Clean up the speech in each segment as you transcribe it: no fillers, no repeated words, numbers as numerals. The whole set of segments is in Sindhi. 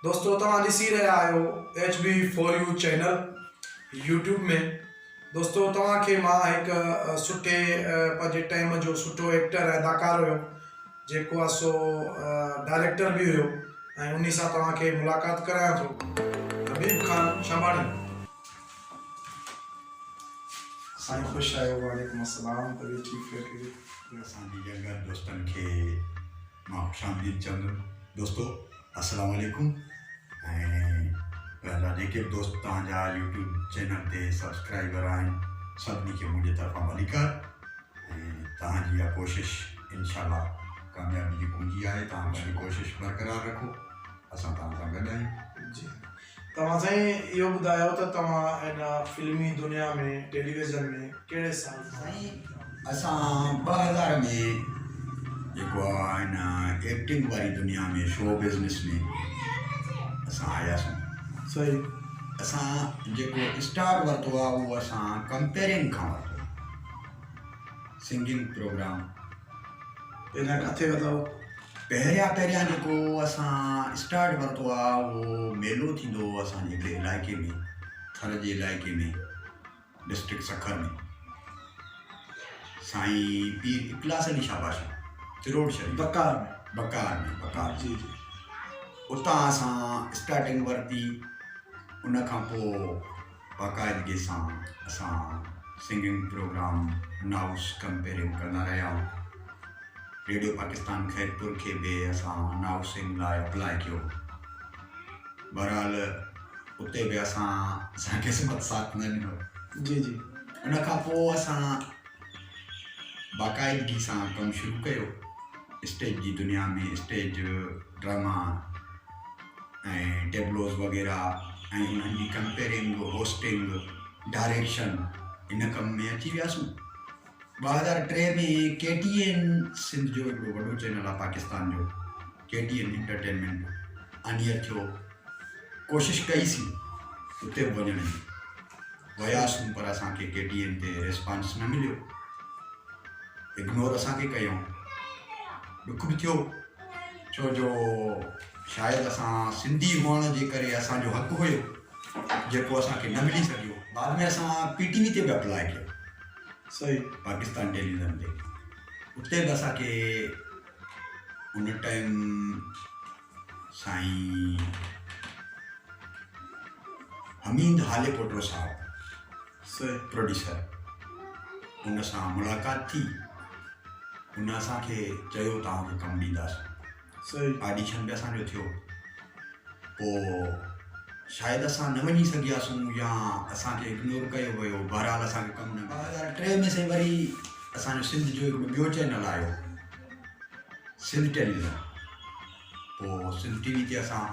دوستو توهان ڏسي رهيا آهيو H B for you channel YouTube ۾ دوستو توهان کي مان هڪ سٺي پنهنجي ٽائيم جو سٺو ايڪٽر ۽ اداڪار هيو جيڪو آ سو ڊائريڪٽر به هيو ۽ انهي سان توهان کي ملاقات ڪرايان ٿو حبيب خان شنباڻي. سائين خوش آهيو. وعليڪم السلام طبيعت ٺيڪ خير. اسان جي ينگر دوستن کي مان خوش آمديد چوندم دوستو السلام عليڪم ۽ پنهنجا جيڪي به دوست توهان جا يوٽيوب چينل تي سبسڪرائبر آهن سڀني کي منهنجي طرفان ڀليڪار ۽ توهان جي اها ڪوشش انشاء الله ڪاميابي جي ڪنجي آهي توهان پنهنجي ڪوشش برقرار رکو اسان توهان سان گڏ آهيون. جي توهان سائين اهو ٻڌايو ته توهان هن فلمي دنيا ۾ ٽيليويزن ۾ ڪهڙي سال کان سائين اسان 2000 ۾ جيڪو آ هن ايڪٽنگ واري دنيا ۾ شو بزنس ۾ اسان آياسون. صحيح. اسان جيڪو اسٽارٽ ورتو آ اهو اسان ڪمپيئرنگ کان ورتو آ سنگنگ پروگرام. پهريان ڪاٿي ورتو؟ پهريان پهريان جيڪو اسان اسٽارٽ ورتو آ اهو ميلو ٿيندو هو اسان جي هڪڙي علائقي ۾ ٿر جي علائقي ۾ ڊسٽرڪٽ سکر ۾ سائين پير اخلاص علي شاهه بادشاهه تروڙ شريف بڪار ۾ بڪار ۾ بڪار جي جي اتان اسان اسٽارٽنگ ورتي ان کان پوء باقاعدگي سان اسان سنگنگ پروگرام انائوس ڪمپيئرنگ ڪندا رهيا آهيون. ريڊيو پاڪستان خيرپور کي به اسان انائوسنگ لاء اپلاء ڪيو هو. بهرحال اتي به اسان سان قسمت ساٿ نه ڏنو. جي جي. ان کان پوء اسان باقاعدگي سان ڪم شروع ڪيو. اسٽيج جي دنيا ۾ اسٽيج ڊراما ۽ ٽيبلوز وغيره ۽ انهن جي ڪمپيئرنگ، هوسٽنگ، ڊائريڪشن ان ڪم ۾ اچي وياسون. 2003 ۾ ڪي ٽي اين سنڌ جو هڪڙو وڏو چينل آهي پاڪستان جو K T N entertainment on air ٿيو. ڪوشش ڪئي سين اتي به وڃڻ جي، وياسون پر اسان کي ڪي ٽي اين تي ريسپانس نه مليو. اگنور اسان کي ڪيائون. ڏک به ٿيو ڇو جو شايد اسان سنڌي هئڻ جي ڪري اسان جو حق هيو جيڪو اسان کي نه ملي سگهيو. بعد ۾ اسان پي ٽي وي تي به اپلاء ڪيو. صحيح. پاڪستان ٽيليوزن تي اتي به اسان کي ان ٽائيم سائين حميد هاليپوٽو صاحب صحيح. پروڊيوسر ان سان ملاقات ٿي ان اسان کي چيو توهان کي ڪم ڏينداسون. صحيح. آڊيشن به اسان جو ٿيو پوء شايد اسان نه وڃي سگهياسون يا اسان کي اگنور ڪيو ويو بهرحال اسان کي ڪم نه 2003 ۾ سائين وري اسان جو سنڌ جو هڪڙو ٻيو چينل آيو سنڌ ٽيليوزن پوء سنڌ ٽي وي تي اسان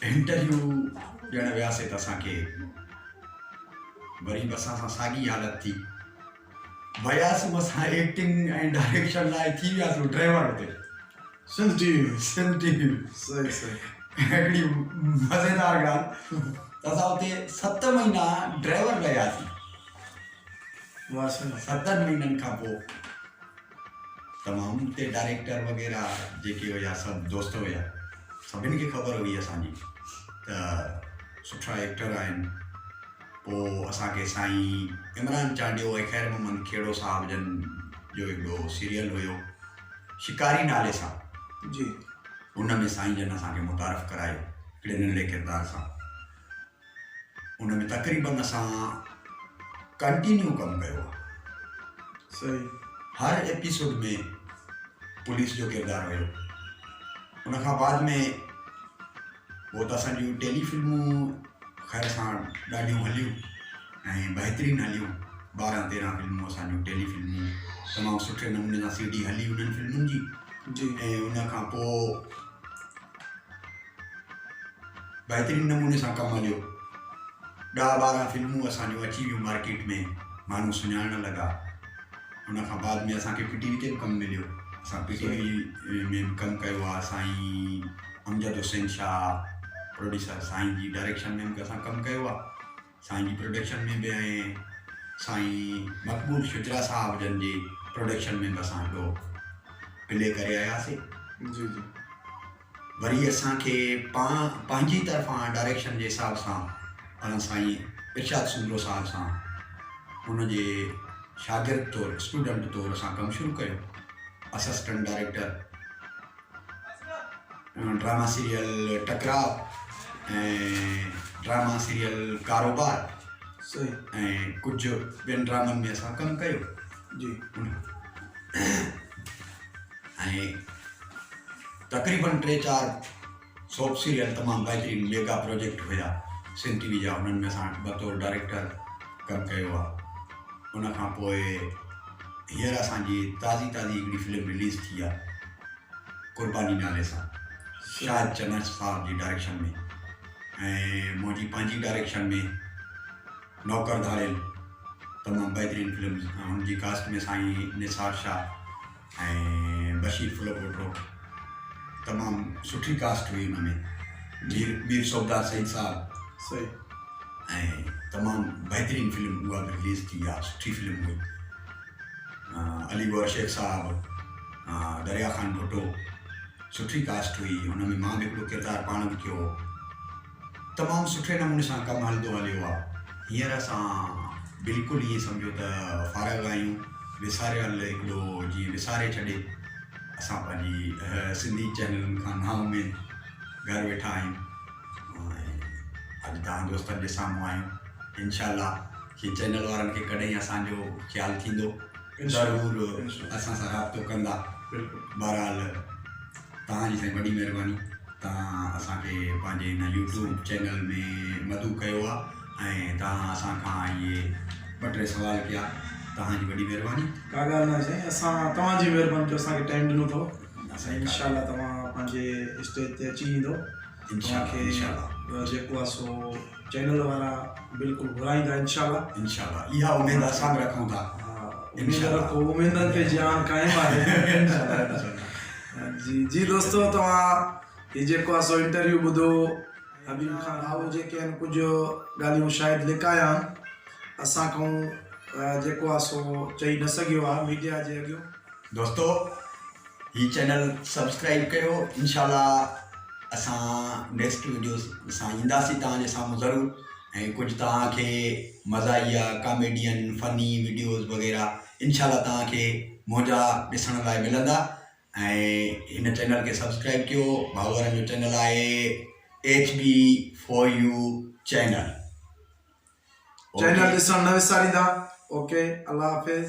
انٽرويو ڏيڻ وياسي ته اسان کي وري به اسان سان ساڳي حالت ٿي وياسون اسان ايڪٽنگ ۽ ڊائريڪشن لاء ٿي وياسون ڊرائيور اتي Sindh T V ۾ Sindh T V ۾ صحيح صحيح هڪڙي مزيدار ڳالهه ته اسان اتي ست مهينا ڊرائيور رهياسين واهه سائين ستن مهينن کان پوء تمام اتي ڊائريڪٽر وغيره جيڪي هيا سڀ دوست هيا سڀن کي خبر هئي اسان جي ته سٺا ايڪٽر آهن پوء اسان کي سائين عمران چانڊيو ۽ خير محمد کيڙو صاحب جن جو هڪڙو سيريل هيو شڪاري نالي سان جي ان ۾ سائين جن اسان کي متعارف ڪرايو هڪڙي ننڍڙي ڪردار سان ان ۾ تقريبن اسان ڪنٽينيو ڪم ڪيو آهي صحيح هر ايپيسوڊ ۾ پوليس جو ڪردار هيو ان کان بعد ۾ پوء ته اسان جون ٽيلي فلمون خير سان ڏاڍيون هليون ۽ بهترين هليون 12 13 فلمون اسان جون ٽيلي فلمون تمام سٺي نموني سان سي ڊي هلي انهن فلمن جي جي ۽ ان کان پوء بهترين نموني سان ڪم هليو 10 12 فلمون اسان جون اچي ويون مارڪيٽ ۾ ماڻهو سڃاڻڻ لڳا ان کان بعد ۾ اسان کي پي ٽي وي تي به ڪم مليو اسان پي ٽي وي ۾ به ڪم ڪيو آهي سائين امجد حسين شاهه پروڊيوسر سائين جي ڊائريڪشن ۾ به اسان ڪم ڪيو آهي سائين جي پروڊڪشن ۾ به ۽ سائين مقبول شجرا صاحب جن جي پروڊڪشن ۾ به اسان هڪڙو پلي ڪري آياسي جي جي. وري اسان کي پاڻ پنهنجي طرفان ڊائريڪشن جي حساب سان اسان سائين ارشاد سومرو صاحب سان ان جي شاگرد طور اسٽوڊنٽ طور اسان ڪم شروع ڪيو اسسٽنٽ ڊائريڪٽر ڊراما سيريل ٽڪراء ۽ ڊراما سيريل ڪاروبار صحيح ۽ ڪجهه ٻين ڊرامن ۾ اسان ڪم ڪيو جي ۽ تقريبن ٽي چار سوپ سيريل تمام بهترين ميگا پروجيڪٽ هيا سنڌ ٽي وي جا انهن ۾ اسان بطور ڊائريڪٽر ڪم ڪيو آهي ان کان پوء هينئر اسانجي تازي تازي هڪڙي فلم رليز ٿي آهي قرباني نالي سان شاهد چنڙ صاحب جي ڊائريڪشن ۾ ۽ منهنجي پنهنجي ڊائريڪشن ۾ نوڪر ڌاڙيل تمام بهترين فلم هن جي ڪاسٽ ۾ سائين نثار شاهه ۽ بشير ڦلپوٽو تمام سٺي ڪاسٽ هئي ان ۾ مير مير صوبدار سعيد صاحب صحيح ۽ تمام بهترين فلم اها به رليز ٿي آ سٺي فلم هئي علي گوهر شيخ صاحب دريا خان ڀٽو سٺي ڪاسٽ هئي ان ۾ مان به هڪڙو ڪردار پاڻ به ڪيو هو تمام سٺي نموني سان ڪم هلندو هليو آ. هينئر اسان بلڪل ائين سمجهو ته فارغ آهيون. وساريل هڪڙو جيئن وساري ڇڏي اسان پنهنجي سنڌي چينلن کان نا اميد گهر ويٺا آهيون ۽ اڄ توهان دوستن جي سامهون آهيون. انشاء الله هي چينل وارن کي ڪڏهن اسان جو خيال ٿيندو ضرور اسان سان رابطو ڪندا. بهرحال توهان جي سائين وڏي مهرباني. توهان اسان کي پنهنجي هن يوٽيوب چينل ۾ مدعو ڪيو آ ۽ توهان اسان کان اهي ٻه ٽي سوال ڪيا توهان جي وڏي مهرباني. ڪا ڳالهه ناهي سائين اسان توهان جي مهرباني جو اسان کي ٽائيم ڏنو اٿو سائين انشاء الله توهان پنهنجي اسٽيج تي اچي ويندو توهان کي جيڪو آ سو چينل وارا بلڪل گهرائيندا انشاء الله. انشاء الله اها اميد اسان به رکون ٿا. اميد رکو اميدن تي جان قائم آهي جي جي دوستو توهان هي جيڪو آ سو انٽرويو ٻڌو حبيب خان راهو جيڪي آهن ڪجهه ڳالهيون شايد لڪايا آهن اسان کان جيڪو آ سو چئي نه سگهيو آ ميڊيا جي اڳيون. دوستو هي چينل سبسڪرائب ڪيو انشاء الله اسان نيڪسٽ ويڊيو سان اينداسين توهان جي سامهون ضرور ۽ ڪجهه توهان کي مزاحيه ڪاميڊين فني ويڊيوز وغيره انشاء الله توهان کي منهنجا ڏسڻ لاء ملندا ۽ هن چينل کي سبسڪرائب ڪيو ڀائو وارن جو چينل آهي H B for you channel channel ڏسڻ نه وساريندا اوڪي الله حافظ.